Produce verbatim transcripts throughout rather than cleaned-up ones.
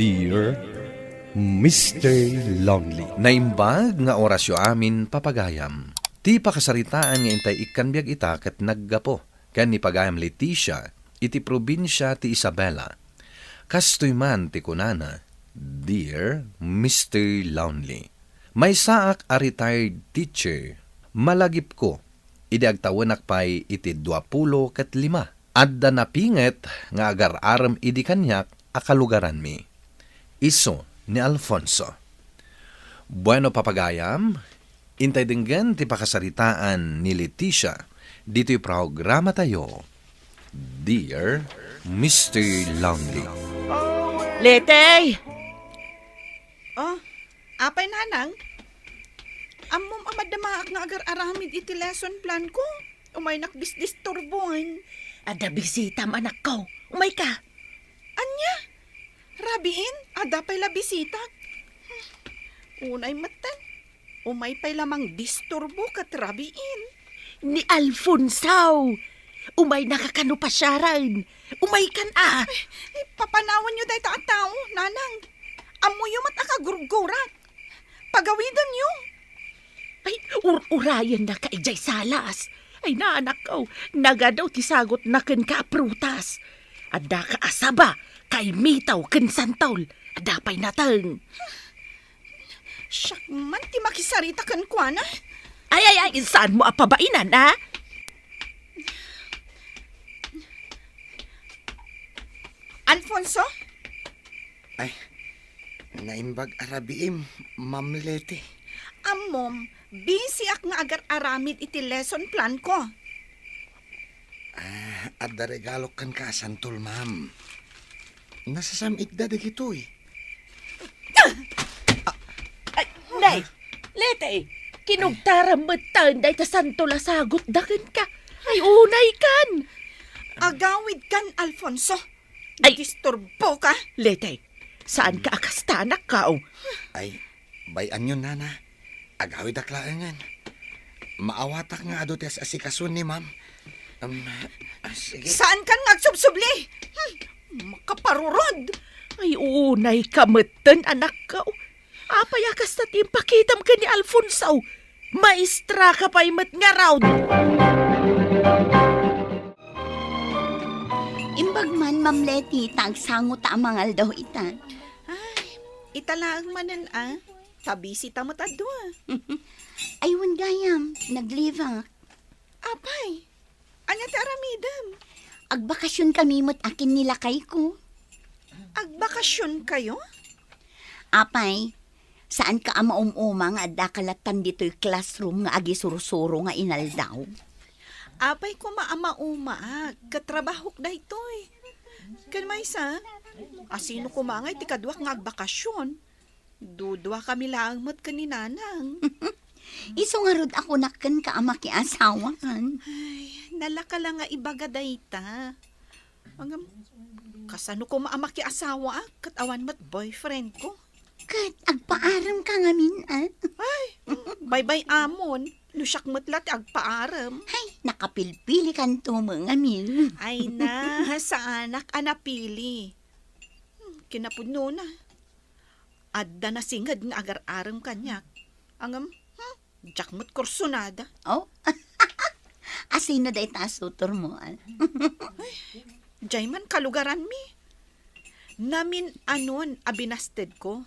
Dear Mister Lonely. Naimbag nga orasyo amin, papagayam. Ti pakasaritaan nga intay ikkan biag ita ket naggapu ken ni pagayam Leticia iti probinsia ti Isabela. Kastoy man ti kunana, Dear Mister Lonely. Maysaak a retired teacher. Malagipko idi agtawenak pay iti duapulo ket lima. Adda napinget nga agar-arem idi kaniak a kalugaranmi. Isu ni Alfonso. Bueno, papagayam, intay denggen ti pakasaritaan ni Leticia ditoy programatayo, Dear Mister Lonely. Letey! Oh, apay, Nanang? Ammom a madamaak nga agar-aramid iti lesson plan ko. Umaynak disdisturboen. Adda bisitam, anakko. Umayka. Ania? Rabiin? Adda pay la bisitak? Hmm. Unay metten. Umay pay la mangdisturbo ket rabiin. Ni Alfonso! Umaynaka kano pasiaren. Umaykan a! Ay, papanawanyo dayta a tao, Nanang. Ammoyo met a kagurgurak. Pagawidenyo. Ay, ur-urayennaka idiay salas. Ay, nanakko, nagadu ti sagutna kenka a prutas. Addaka a saba, kaimito ken santol. Adda pay nateng. Siak man ti makisarita kenkuana. Ay, ay, ay, saanmo a pabainan, a? Alfonso? Ay, naimbag a rabiim, Ma'am Leti. Ammom, busyak nga agar-aramid iti lesson plan ko. Ah, adda regalok kenka a santol, ma'am. Nasasam-itda dagitoy. Ay, nay, Leti, kinugtaram metten dayta santol a sagutda kenka. Ay, unaykan. Agawidkan, Alfonso. Ay. Disturboka. Leti, saanka a kasta, anakko? Ay, bay-anyon, nana. Agawidak laengen. Maawatak nga adu ti as-asikaso ni ma'am. Um, ah, sige. Saankan nga agsubsubli? Hmm, makaparurod. Ay, unayka metten, anakko. Apay a kasta ti impakitam ken ni Alfonso? Maestraka pay met ngarud. Imbag man, Ma'am Leti, ta agsango ta a mangaldaw ita. Ay, ita laeng manen a. Ta busy ta met a dua. Ay, wen gayam, nag-leave ak. Apay, ania ti aramidem? Agbakasion kami met a ken ni lakayko. Agbakasion kayo? Apay, saanka a maum-uma nga addaka lattan ditoy classroom nga agisursuro nga inaldaw? Apay koma a maumaak, ket trabahok daytoy. Ken maysa, asino koma ngay ti kaduak nga agbakasion? Duduakami laeng met ken ni Nanang. Isu ngarud a kunak kenka a makiasawakan. Ay, nalaka la nga ibaga dayta. Ngem, kasano koma a makiasawaak ket awan met boyfriend ko? Ket agpaarem ka ngamin, a? Ay, mm, baybay-amon. No siak met la ti agpaarem. Ay, nakapilpili kanto mo ngamin. Ay na, saanak a napili. Hmm, kinapudnona. Adda nasinged nga agar-arem kaniak. Ngem, hmm, diak met kursunada. Oh? Asino dayta a suitor mo, a? Ay, diay man kalugaranmi. Namin-anon a binastedko.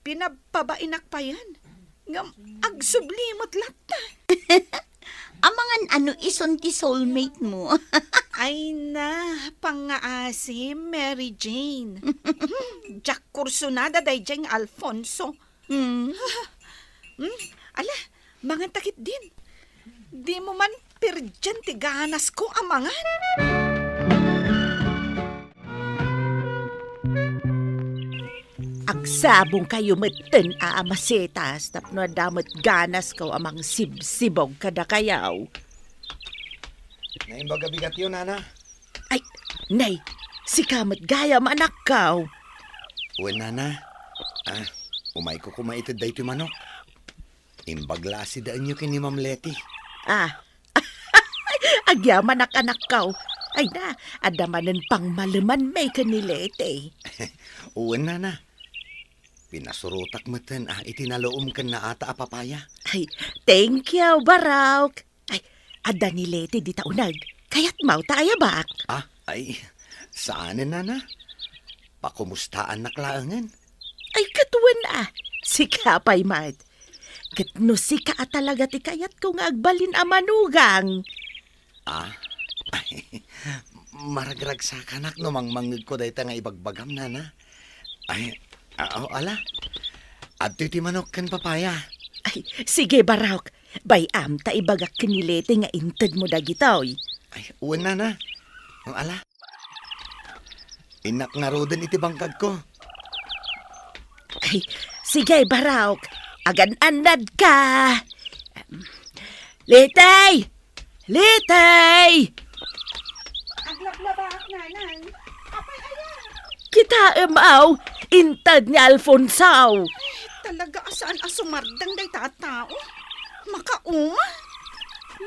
Pinabpabainak payen. Ngem agsubli met latta. Amangan ano isun ti soulmate mo? Ay na, pangngaasim, Mary Jane. Diak kursunada daydiay nga Alfonso. Hmm. Hmm, ala, mangan ta ketdin. Dimo man pirdian ti ganasko a mangan. Agsabongkayo metten a masitas tapno adda met ganasko a mangsibsibog kadakayo. Naimbag a bigatyo, nana. Ay, nay, sika met gayam, anakko. Wen, nana. Ah, umayko koma ited daytoy manok. Imbag la a sidaenyo ken ni Ma'am Leti. Ah. Agyamanak, anakko. Ay na, adda manen pangmalemanmi ken ni Leti. Wen, nana. Pinasurotak metten a iti nalum ken naata a papaya. Ay, thank you, Barok. Ay, adda ni Leti dita uneg. Kayatmo ta ayabak? Ah, ay, saanen, nana. Pakumustaannak laengen. Ay, ket wen a. Sika pay met. Ket no sika a talaga ti kayatko nga agbalin a manugang. Ah? Ay, maragragsakanak no mangmangngegko dayta nga ibagbagam, nana. Ay, ah, oh, ala. Adtoy ti manok ken papaya. Ay, sige, Barok. Bay-am ta ibagak ken ni Leti nga intedmo dagitoy. Ay, wen, nana. Oh, ala. Innak ngaruden iti bangkagko. Ay, sige, Barok. Agan-annadka. Litay! Litay! Aglablaba ak, nanang. Apay aya? Kitaem, aw, inted ni Alfonso. Ay, talaga a saan a sumardeng dayta a tao. Makauma.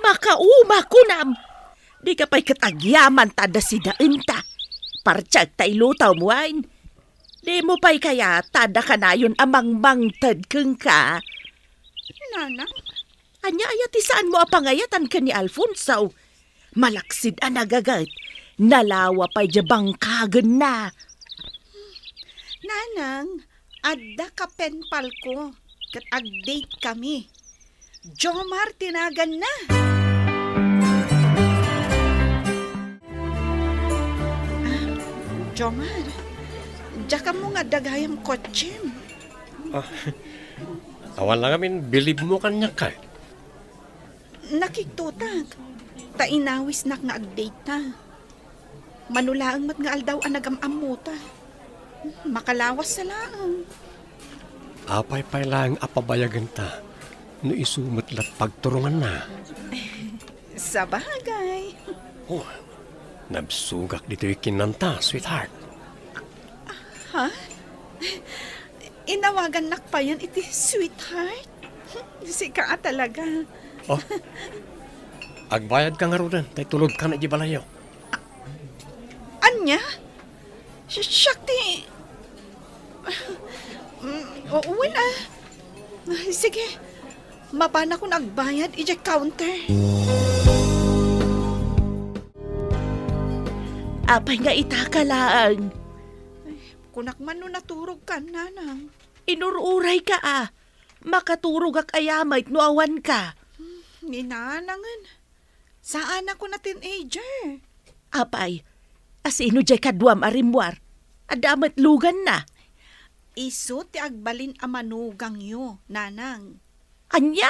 Makauma, kunam. Dika pay ket agyaman ta adda sidaenta. Partiek ta ilutawmo, wen. Dimo pay kayat ta adda kanayon a mangmangted kenka? Nanang? Ania aya ti saanmo a pangayatan ken ni Alfonso? Malaksid a nagaget, nalawa pay diay bangkagenna. Nanang, adda ka pen palko, ket ag-date kami. Jomar ti naganna. Ah, Jomar, diak ammo nga adda gayam kotsem. Ah, awan la ngamin bilibmo kaniak, kay? Nakiktotak, ta inawisnak nga ag-date ta. Mano laeng met nga aldaw a nagam-ammota. Makalawas sa laeng. Apay pay laeng a pabayagenta no isu met la't pagturonganna? Sabagay. Oh, nabsogak ditoy kinanta, sweetheart. Ha? Inawagannak payen iti sweetheart? Sika a talaga. Oh, agbayadka ngaruden, ta itulodkan idiay balayyo. Ania? Si-, siak ti, mm, o, wen a. Sige, mapanakon agbayad idiay counter. Apay nga itaka laeng? Ay, kunak man no naturogkan, nanang. Inur-urayka a. Makaturogak aya met no awanka. Hmm, ni nanangen. Saan a kuna teenager. Apay, asino diay kaduam a rimmuar? Adda met luganna. Isu ti agbalin a manugangyo, nanang. Ania?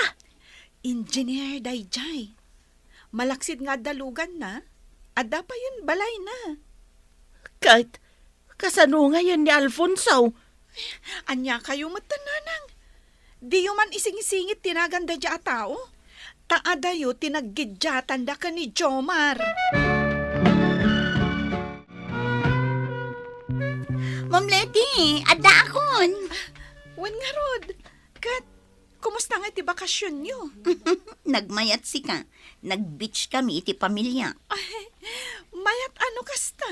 Engineer daydiay. Malaksid nga adda luganna, adda payen balayna. Ket kasano ngayen ni Alfonso? Ania kayo met, nanang? Diyo man isingsingit ti nagan daydiay a tao? Ta adayo ti naggidiatanda ken ni Jomar. Ma'am Leti, addaakon. Wen ngarud, ket kumusta nga ti bakasionyo? Nagmayat sika. Nag-beach kami iti pamilia. Ay, mayat a no kasta.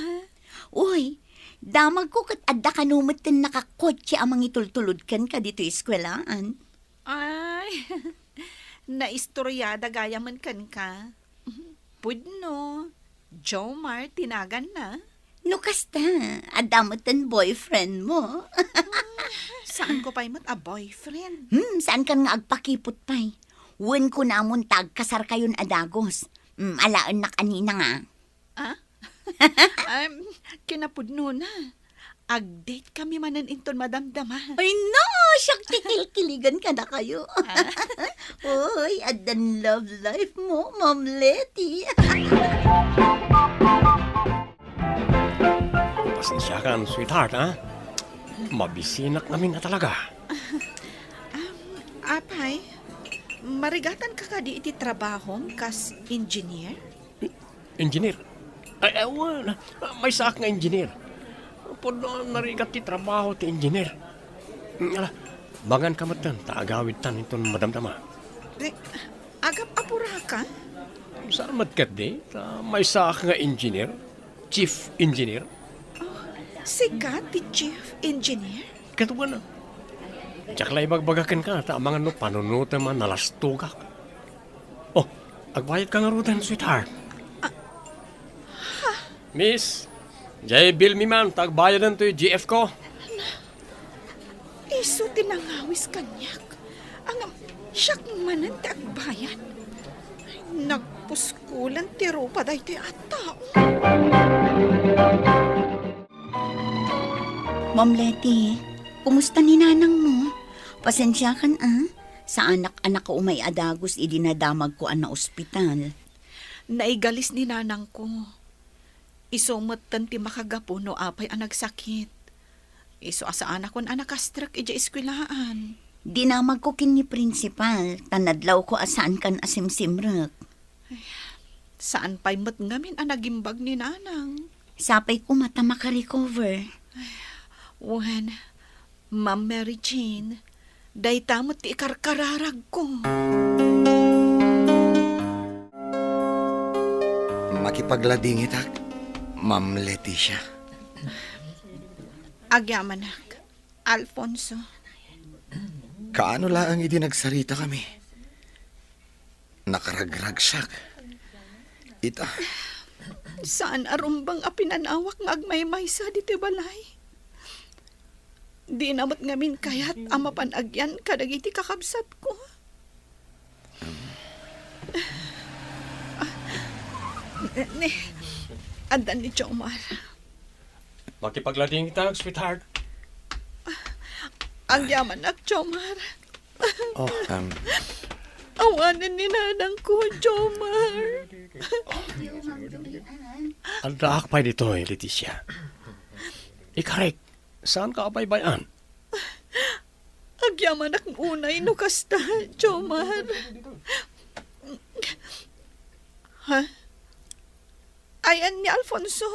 Uy, damagko ket adda kano metten nakakotse a mangitultulod kenka ditoy eskuelaan. Ay, naistoriada gayamen kenka. Pudno, Jomar ti naganna. No kasta, adda metten boyfriend mo. Saanko pay met a boyfriend. Hmm, saankan nga agpakipot pay. Wen kunamon ta agkasarkayon a dagus. Hmm, alaennak a ninang a. Ah? Em, kinapudnona. Ag-date kami manen inton madamdama. Ay, no! Siak ti kilkiligan kadakayo. Ah? Oy, addan love life mo, Ma'am Leti. Pasensiakan, sweetheart, ha? Mabisinak ngamin a talaga. Um, apay, marigatanka kadi iti trabahom kas engineer? Engineer? Ay, ay, wen, maysaak nga engineer. Pudno a narigat ti trabaho ti engineer. Ala, manganka metten, ta agawidtan inton madamdama. Eh, agap-apuraka? Saan met ketdi, ta maysaak nga engineer, chief engineer. Oh, sika ti chief engineer? Ket wen, diak la ibagbaga kenka ta amangan no panunotem a nalastogak. Oh, agbayadka ngaruden, sweetheart. Miss, jay bill mi man ta agbayaden toy G F ko. Isu ti nangawis kaniak. Ngem siak manen ti agbayad. Nagpuskolen ti rupa daytoy a tao. Ma'am Leti, kumusta ni nanangmo? Pasensiakan a. Saanak a nakaumay a dagus idi nadamagko a naospital. Naigalis ni nanangko. Isu metten ti makagapu no apay a nagsakit. Isu a saanakon a nakastrek idiay eskuelaan. Dinamagko ken ni principal, ta nadlawko a saankan a simsimrek. Ay, saan pay met ngamin a nagimbag ni nanang. Sapay koma ta makarecover. Wen, Ma'am Mary Jane, dayta met ti ikarkararagko. Makipagladingitak, Ma'am Leticia. Agyamanak, Alfonso. Kaano laeng idi nagsaritakami? Nakaragragsak. Ita. Saan a rumbeng a pinanawak nga agmaymaysa ditoy balay. Dina met ngamin kayat a mapan agyan kadagiti kakabsatko. Ah, ni, adda ni Jomar. Makipagladingtak, sweetheart. Agyamanak, Jomar. Oh, um, Awanen ni nanangko, Jomar. Addaak pay ditoy, Leticia. Ikarik, saanka a baybay-an? Agyamanak unay no kasta, Jomar. Ha? Ayan ni Alfonso.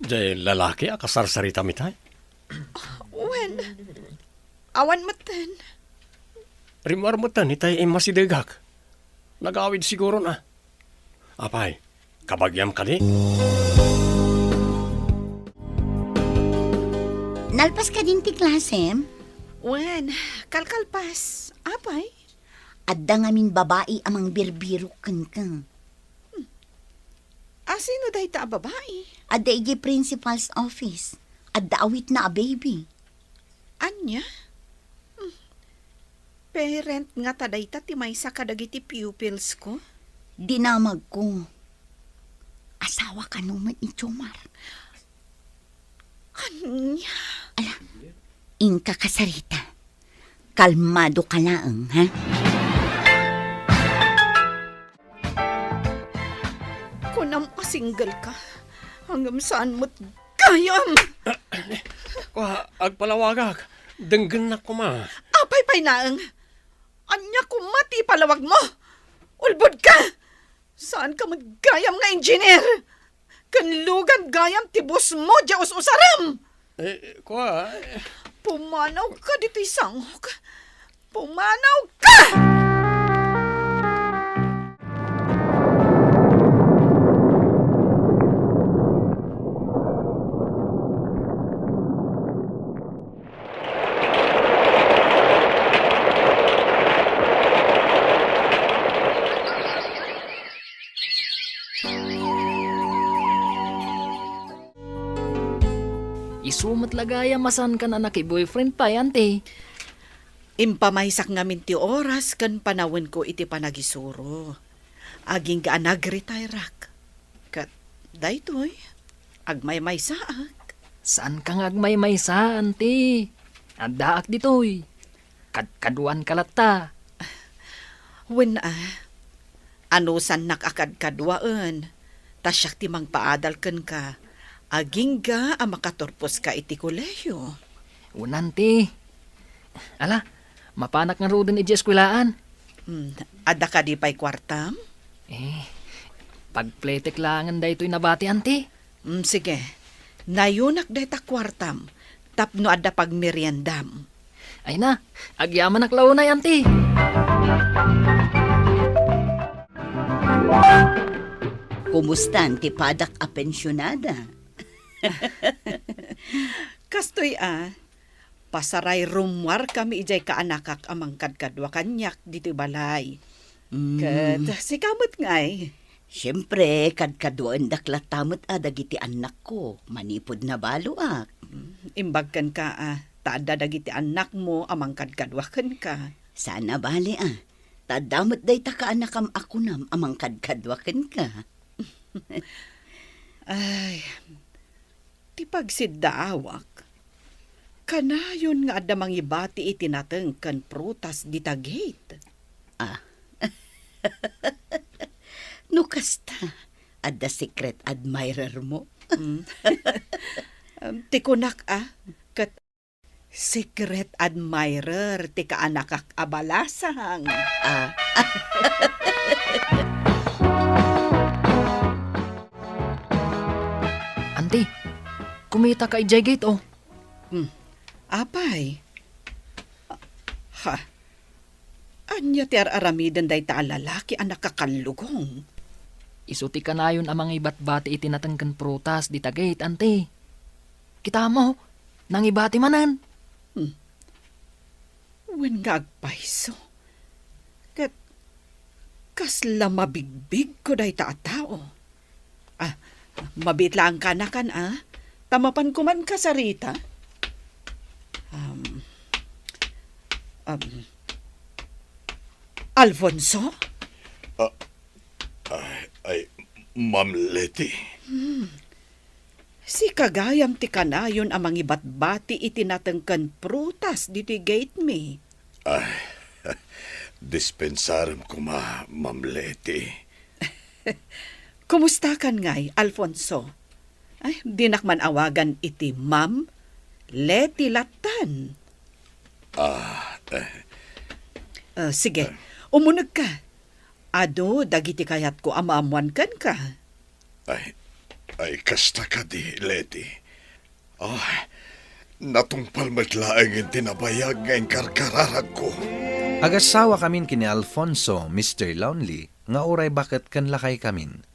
Diay lalaki a kasarsaritami tay? Wen, awan metten. Rimmuar metten itay immasidegak. Nagawid siguron a. Apay, kabagiam kadi? Nalpas kadin ti klasem? Wen, kalkalpas. Apay? Adda ngamin babai a mangbirbirok kenka. Asino dayta a babai? Adda idiay principal's office. Adda awitna a baby. Ania? Hmm. Parent ngata dayta ti maysa kadagiti pupilsko? Dinamagko. Asawa kano met ni Jomar? Ania? Ala, inka kasarita. Kalmado ka laeng, ha? Kunam a single ka, ngem saan met gayam. Kua, agpalawagak. Denggennak koma. Apay pay laeng? Ania koma ti ipalawagmo? Ulbod ka! Saan ka met gayam nga engineer? Ken lugan gayam ti busmo diay us-usarem! Eh, kua, eh. Pumanaw ka ditoy sangok. Pumanaw ka! Isu met la gayam a saankan a naki-boyfriend pay, anti. Impamaysak ngamin ti oras ken panawenko iti panagisuro. Agingga a nag-retireak. Ket daytoy, agmaymaysaak. Saanka nga agmaymaysa, anti. Addaak ditoy. Kadkaduanka latta. Wen a, anusannak a kadkaduaen, ta siak ti mangpaadal kenka, agingga a makaturposka iti kolehiyo. Wen, anti. Ala, mapanak ngaruden idiay eskuelaan. Hmm, adda kadi pay kuartam? Eh, pagpletek laengen daytoy nabati, anti. Mm, sige. Nayonak dayta kuartam tapno adda pagmeriendam. Ay na, agyamanak la unay, anti. Kumustan ti padak a pensionada? Kastoy a, pasararummuarkami idiay kaanakak a mangkadkadua kaniak ditoy balay. Mm. Ket sika met ngay? Siempre, kadkaduaendak latta met a dagiti annakko manipud nabaluak. Mm, imbag kenka a, ta adda dagiti annakmo a mangkadkadua kenka. Saan a bale a, ta adda met dayta kaanakam a kunam a mangkadkadua kenka. Ay, ti pagsiddaawak, kanayon nga adda mangibati iti nateng ken prutas dita gate. Ah. No kasta, adda secret admirer mo? Mm. Em, ti kunak a, ket secret admirer ti kaanakak a balasang. Ah. Anti, kumitaka idiay gate, oh. Hmm. Apay? Ha? Ania ti ar-aramiden dayta a lalaki a nakakallugong? Isu ti kanayon a mangibatbati iti nateng ken prutas dita gate, anti. Kita mo, nangibati manen. Hmm. Wen nga agpayso. Ket kasla mabigbigko dayta a tao. Ah, mabiit laeng kanakan, ah. Ta mapan koman kasarita. Um, um, Alfonso? Ah, ay, ay, Ma'am Leti. Hmm. Sika gayam ti kanayon a mangibatbati iti nateng ken prutas ditoy gate mi. Ay, dispensarem koma, Ma'am Leti. Kumustakan ngay, Alfonso? Ay, dinak man awagan iti Ma'am Leti lattan. Ah, eh. Ah, sige, eh. Umunegka. Adu dagiti kayatko a maammoan kenka. Ay, ay, kasta kadi, Leti. Ah, natungpal met laeng ti nabayag nga inkarkararagko. Agasawa kamin ken ni Alfonso, Mister Lonely, nga uray baket ken lakay kamin.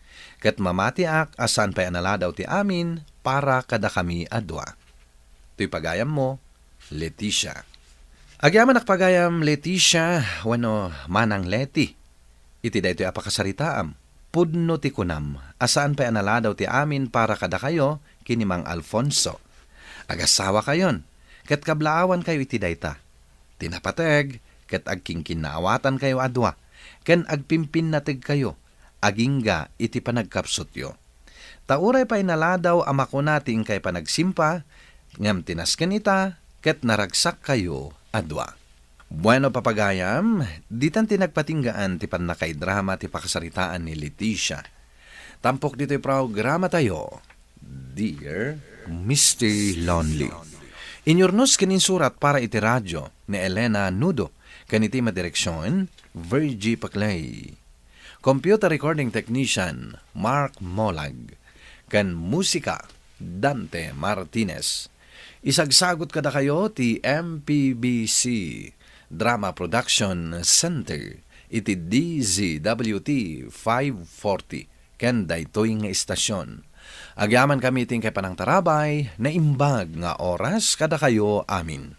Ket mamatiak a saan pay a naladaw ti amin para kadakami a dua. Toy pagayammo, Leticia. Agyamanak pagayam, Leticia, wenno Manang Leti. Iti daytoy a pakasaritaam, pudno ti kunam a saan pay a naladaw ti amin para kadakayo ken ni Mang Alfonso. Agasawakayon, ket kablaawankayo iti dayta. Ti napateg, ket agkinkinnaawatankayo a dua, ken agpimpinnategkayo agingga iti panagkapsutyo. Ta uray pay naladaw a makuna ti inkay panagsimpa, ngem ti nasken ita, ket naragsakkayo a dua. Bueno, papagayam, ditan ti nagpatinggaan ti pannakaidrama ti pakasaritaan ni Leticia. Tampok ditoy programatayo, Dear Mister Lonely. Inyurnos ken insurat para iti radio ni Elena Nudo, ken iti madireksion, Virgie Paclay. Computer recording technician, Mark Molag. Ken musika, Dante Martinez. Isagsagut kadakayo ti M P B C Drama Production Center iti D Z W T five forty ken daytoy nga istasion. Agyamankami ti inkay panangtarabay, naimbag nga oras kadakayo amin.